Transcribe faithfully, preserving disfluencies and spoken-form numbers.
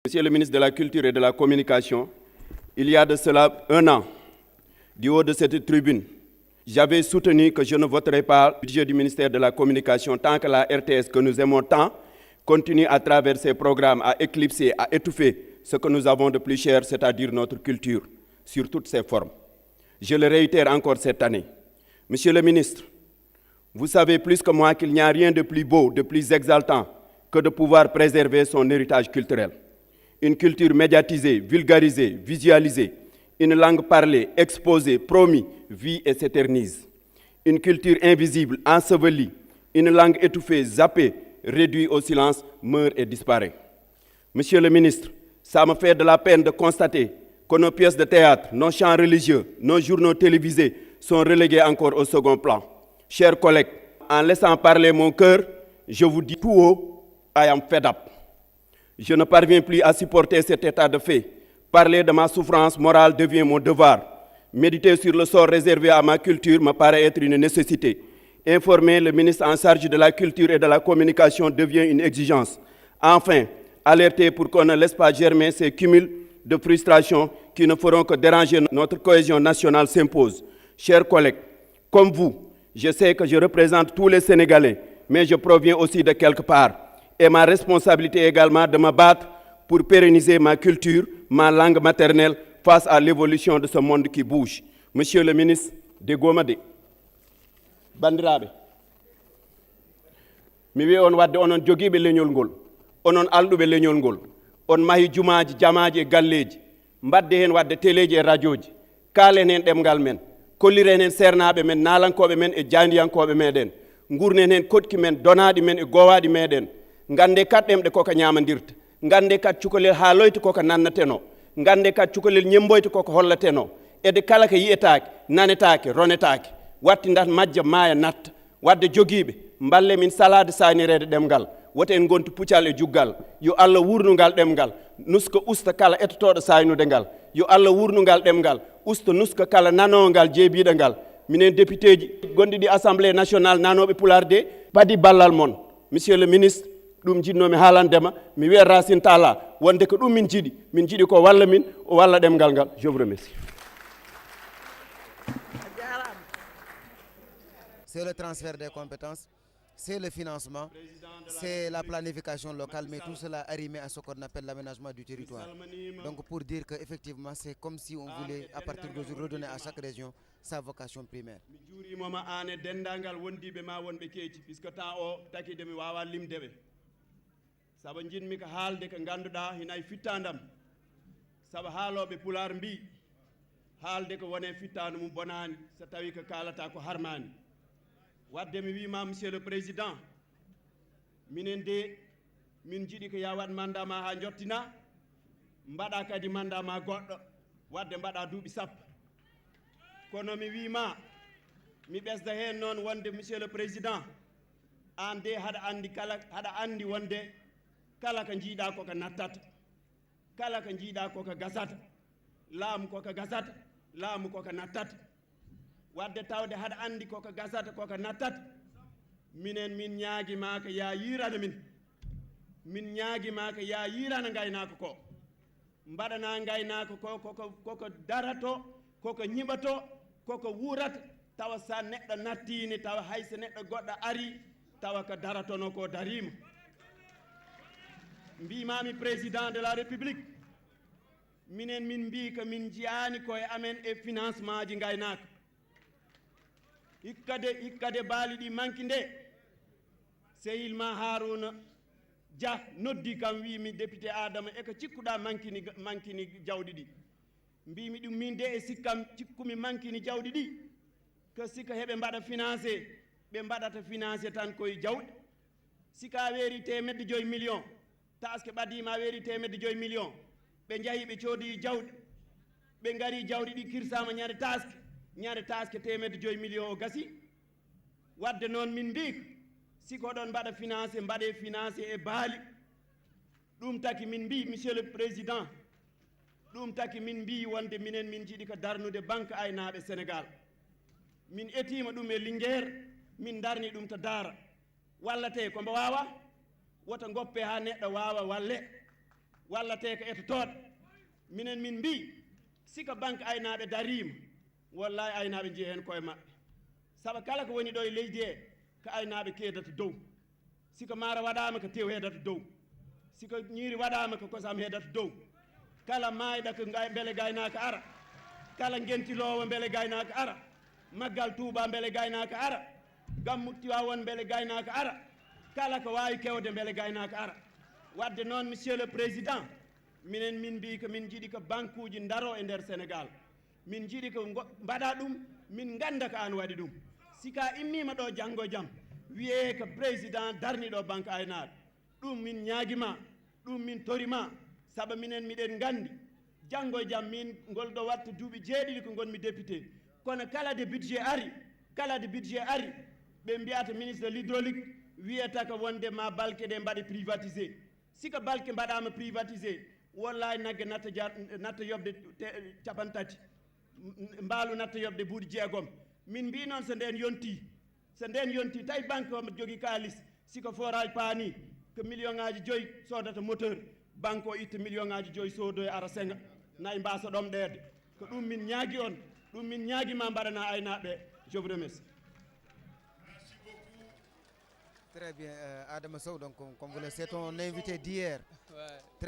Monsieur le ministre de la Culture et de la Communication, il y a de cela un an, du haut de cette tribune, j'avais soutenu que je ne voterai pas le budget du ministère de la Communication tant que la R T S que nous aimons tant continue à travers ses programmes à éclipser, à étouffer ce que nous avons de plus cher, c'est-à-dire notre culture, sur toutes ses formes. Je le réitère encore cette année. Monsieur le ministre, vous savez plus que moi qu'il n'y a rien de plus beau, de plus exaltant que de pouvoir préserver son héritage culturel. Une culture médiatisée, vulgarisée, visualisée, une langue parlée, exposée, promue, vit et s'éternise. Une culture invisible, ensevelie, une langue étouffée, zappée, réduite au silence, meurt et disparaît. Monsieur le ministre, ça me fait de la peine de constater que nos pièces de théâtre, nos chants religieux, nos journaux télévisés sont relégués encore au second plan. Chers collègues, en laissant parler mon cœur, je vous dis tout haut, I am fed up. Je ne parviens plus à supporter cet état de fait. Parler de ma souffrance morale devient mon devoir. Méditer sur le sort réservé à ma culture me paraît être une nécessité. Informer le ministre en charge de la culture et de la communication devient une exigence. Enfin, alerter pour qu'on ne laisse pas germer ces cumuls de frustration qui ne feront que déranger notre cohésion nationale s'impose. Chers collègues, comme vous, je sais que je représente tous les Sénégalais, mais je proviens aussi de quelque part. Et ma responsabilité est également de me battre pour pérenniser ma culture, ma langue maternelle face à l'évolution de ce monde qui bouge. Monsieur le ministre, de Gomade, Bandirabe, mi wiya on wadde onon jogiiɓe leñol ngol, onon alɗuɓe leñol ngol, on mahi jumaaji, jamaaji e galleeji, mbadde heen wadde teleeji e rajooji, kaalen heen ɗemngal men, kolliren heen seernaaɓe men, naalankooɓe men e jaayndiyankooɓe meɗen, ngurnen heen koɗki men, donaaɗi men e goowaaɗi meɗen, nganndee kat ɗemɗe ko ka ñaamandirta, nganndee kat cukalel haaloyta ko ka nannatenoo, nganndee kat cukalel ñemmboyta ko ka hollatenoo, ede kala ka yi'etaake, nanetaake, ronetaake, wattindat majja maaya natta, wadde jogiiɓe, mballe min salaade saaynireede ɗemngal. Woto en ngontu pucal e juggal. Yo Allah wuurnu ngal ɗemngal, nuska usta kala etotooɗo saaynude ngal. Yo Allah wuurnu ngal ɗemngal, usta nuska kala nanoowo ngal, jeebiiɗo ngal. Minen depiteeji gonɗi ɗi Assemblée nationale nanooɓe Pulaar de, padi ballal mon. Monsieur le ministre, ɗum njiɗnoomi haalande ma, mi wiya Racine Talla, wonde ko ɗum min njiɗi. Min njiɗi ko walla min, o walla ɗemngal ngal. Je vous remercie. C'est le transfert des compétences, c'est le financement, c'est la planification locale, mais tout cela arrimé à ce qu'on appelle l'aménagement du territoire. Donc pour dire qu'effectivement, c'est comme si on voulait, à partir d'aujourd'hui, redonner à chaque région sa vocation primaire. Mi juurima ma aan e denndaangal wondiiɓe ma wonɓe keeci, puisque temps o takide mi waawa limde ɓe. Sabu njiɗmi ko haalde ko ngannduɗaa hina e fittaandam. Sabu haalooɓe Pulaar mbii, haalde ko wone fittaandu mum bonaani, so tawii ko kaalata ko harmaani. Wadde mi wiima, Monsieur le Président, minen de, min njiɗi ko ya waɗ mandat ma haa njottina, mbaɗa kadi mandat ma goɗɗo, wadde mbaɗa duuɓi sappo. Kono mi wiima, mi ɓesda heen noon wonde, Monsieur le Président, aan de haɗa anndi kala, haɗa anndi wonde kala ko njiiɗa ko ko nattata. Kala ko njiiɗa ko ko gasata. Laamu ko ko gasata, laamu ko ko nattata. Wadde tawde haɗa anndi ko ko gasata, ko ko nattata. Minen min ñaagi ma ko ya yiirana min. Min ñaagi ma ko ya yiirana ngaynaako ko. Mbaɗana ngaynaako ko, koko, koko darato, koko ñiɓato, koko wuurata, tawa sa neɗɗo nattiini, tawa hay so neɗɗo goɗɗo ari, tawa ko daratono ko dariima. Mbiimami Président de la République, minen min mbii ko min njiyaani koye amen e financement ji ngaynaaka. Hikka de, hikka de baali ɗi manki nde, sehil ma Harouna Dia noddi kam, wii mi, député Adama, e ko cikkuɗa mankini, mankini jawɗi ɗi? Mbimi ɗum min de e sikkam cikkumi mankini jawɗi ɗi, ko sika heɓe mbaɗa financé, ɓe mbaɗata financé tan koye jawɗi. Sika weeri temedde joyi million, taske ɓadima weeri temedde joyi million, ɓe njahi ɓe coodi jawɗi, ɓe ngari jawɗi ɗi kirsama ñande taske, ñande taske temedde joyi million o gasi. Wadde noon min mbii, siko oɗon mbaɗa financé, mbaɗe financé e baali. Ɗum taki min mbii, Monsieur le Président, ɗum taki min mbii wonde minen min njiɗi ko darnude banque aynaaɓe Sénégal. Min etiima ɗum e Linguère, min darni ɗum to Daara. Wallate ko mbo waawa, woto ngoppe haa neɗɗo waawa walle. walla te ko etotooɗo. Minen min mbii, si ko banque aynaaɓe dariima, wallahi aynaaɓe njiya heen koye maɓɓe. Sabu kala ko woni ɗo e leydi he, ko aynaaɓe keedata dow. Si ko maaro waɗaama, ko tew heedata dow. Si ko ñiiri waɗaama, ko kosam heedata dow. Kala maayɗo, ko ngay-, mbele gaynaako ara. Kala ngentiloowo, mbele gaynaako ara. Maggal Tuuba, mbele gaynaako ara. Gammu Tiwaawan, mbele gaynaako ara. Kala ko waawi kewde, mbele gaynaako ara. Wadde noon, Monsieur le Président, minen min mbii ko min njiɗi ko bankuuji ndaro e nder Senegaal. Min njiɗi ko ngo-, mbaɗa ɗum, min ngannda ko aan waɗi ɗum. Si ka immiima ɗo janngo e jam, wiyee ko président darni ɗo banque aynaaɓe. Ɗum min ñaagi ma, ɗum min tori ma, sabu minen miɗen nganndi, janngo e jam min ngol ɗo watta duuɓi jeeɗiɗi ko ngonmi député. Kono kala de budget ari, kala de budget ari, ɓe mbiyata ministre de l'hydraulique, wiyata ko wonde ma balke ɗe mbaɗe privatisé. Si ko balke mbaɗaama privatisé, wallahi nagge natta jar-, natta yoɓde te-, capanɗe tati, m-, mbaalu natta yoɓde buuɗi jeegom. Min mbii noon, so ndeen yontii, so ndeen yontii, tawi banque o jogii kaalis, si ko forage paani, ko million ŋaaji joyi soodata moteur, banque o itta million ŋaaji joyi soodoya ara seŋa, nayi mbaasa ɗomɗeede. Ko ɗum min ñaagi on, ɗum min ñaagi ma mbaɗana aynaaɓe. Je vous remercie. Très bien, euh, Adama Sow, donc, comme, comme vous le savez, c'est un invité d'hier. Ouais. Très